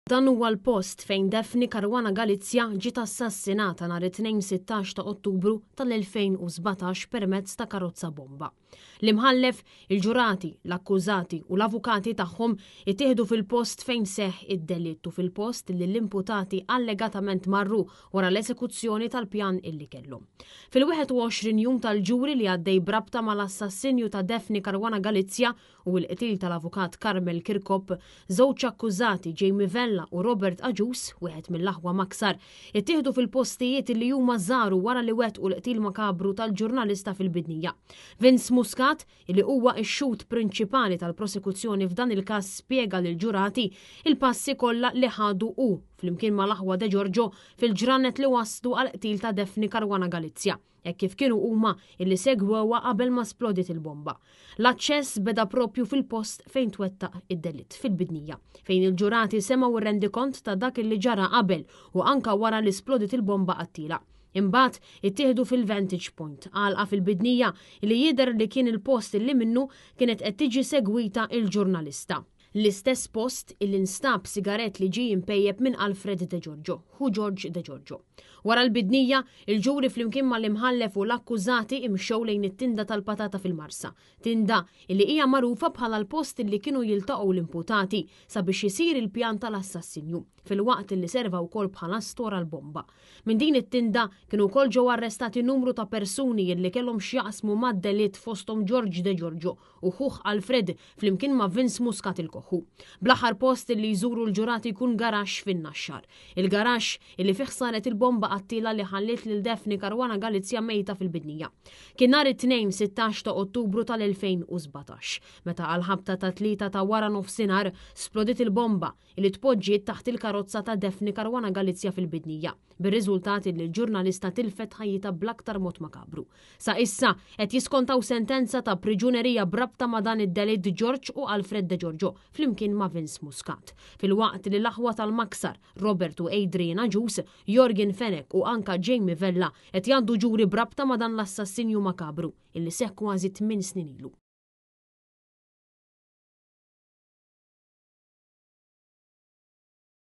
Dan huwa l-post fejn Daphne Caruana Galizia ġiet assassinata nhar it-Tnejn 16 ta' Ottubru tal-2017 permezz ta' karozza bomba. L-Imħallef, il-ġurati, l-akkużati u l-avukati tagħhom ittieħdu fil-post fejn seħħ id-delitt u fil-post li l-imputati allegatament marru wara l-esekuzzjoni tal-pjan illi kellhom. Fil-21 jum tal-ġuri li għaddej b'rabta mal-assassinju ta' Daphne Caruana Galizia u l-qtil tal-Avukat Carmel Kirkop, żewġ akkużati Jamie Vella u Robert Agius, wieħed mill-aħwa Maksar, ittieħdu fil-postijiet li huma żaru wara li wettqu l-qtil makabru tal-ġurnalista fil-Bidnija. Vince Muscat, li huwa x-xhud prinċipali tal-prosekuzzjoni f'dan il-każ spjega lill-ġurati il-passi kollha li ħadu hu flimkien mal-aħwa De Giorgio fil-ġranet li wasslu għall-qtil ta' Daphne Caruana Galizia. hekk kif kienu huma illi segwewha qabel ma splodiet il-bomba. L-aċċess beda propju fil-post fejn twettaq id-delitt, fil-Bidnija, fejn il-ġurati semgħu r-rendikont ta' dak illi ġara qabel u anka wara li splodiet il-bomba qattila. Imbagħad ittieħdu fil-Vantage Point, għalqa fil-Bidnija li jidher li kien il-post illi minnu kienet qed tiġi segwita il-ġurnalista. L-istess post illi nstab sigarett li ġie impejjep minn Alfred De Giorgio, ħu George De Giorgio. Wara l-bidnija, il-ġuri flimkien mal-imħallef u l-akkużati imxew lejn it-tinda tal-patata fil-Marsa. Tinda illi hija magħrufa bħala l-post illi kienu jiltaqgħu l-imputati sabiex isir il-pjan tal-assassinju, filwaqt illi serva wkoll bħala stor għall-bomba. Minn din it-tinda kienu wkoll ġew arrestati numru ta' persuni illi kellhom x'jaqsmu mad-delitt fosthom George De Giorgio u ħuh Alfred flimkien ma' Vince Muscat il-Koħħu. Bl-aħħar post illi jżuru l-ġurati jkun garaxx fin-Naxxar. Il-garaxx illi fih saret il-bomba qattiela li ħalliet lil Daphne Caruana Galizia mejta fil-Bidnija. Kien nhar it-Tnejn 16 ta' Ottubru tal-2017, meta għall-ħabta tat-tlieta ta' waranofsinhar splodiet il-bomba li tpoġġiet taħt il-karozza ta' Daphne Caruana Galizia fil-Bidnija, bir-riżultat li l-ġurnalista tilfet ħajjitha bl-aktar mod makabru. Sa issa, qed jiskontaw sentenza ta' priġunerija b'rabta ma' dan id-delitt George u Alfred De Giorgio flimkien ma' Vince Muscat. Filwaqt li l-aħwa tal-Maksar, Robert u Adrian Agius, Yorgen Fenech u anka Jamie Vella qed jgħaddu ġuri b'rabta ma' dan l-assassinju makabru illi seħħ kważi tminn snin ilu.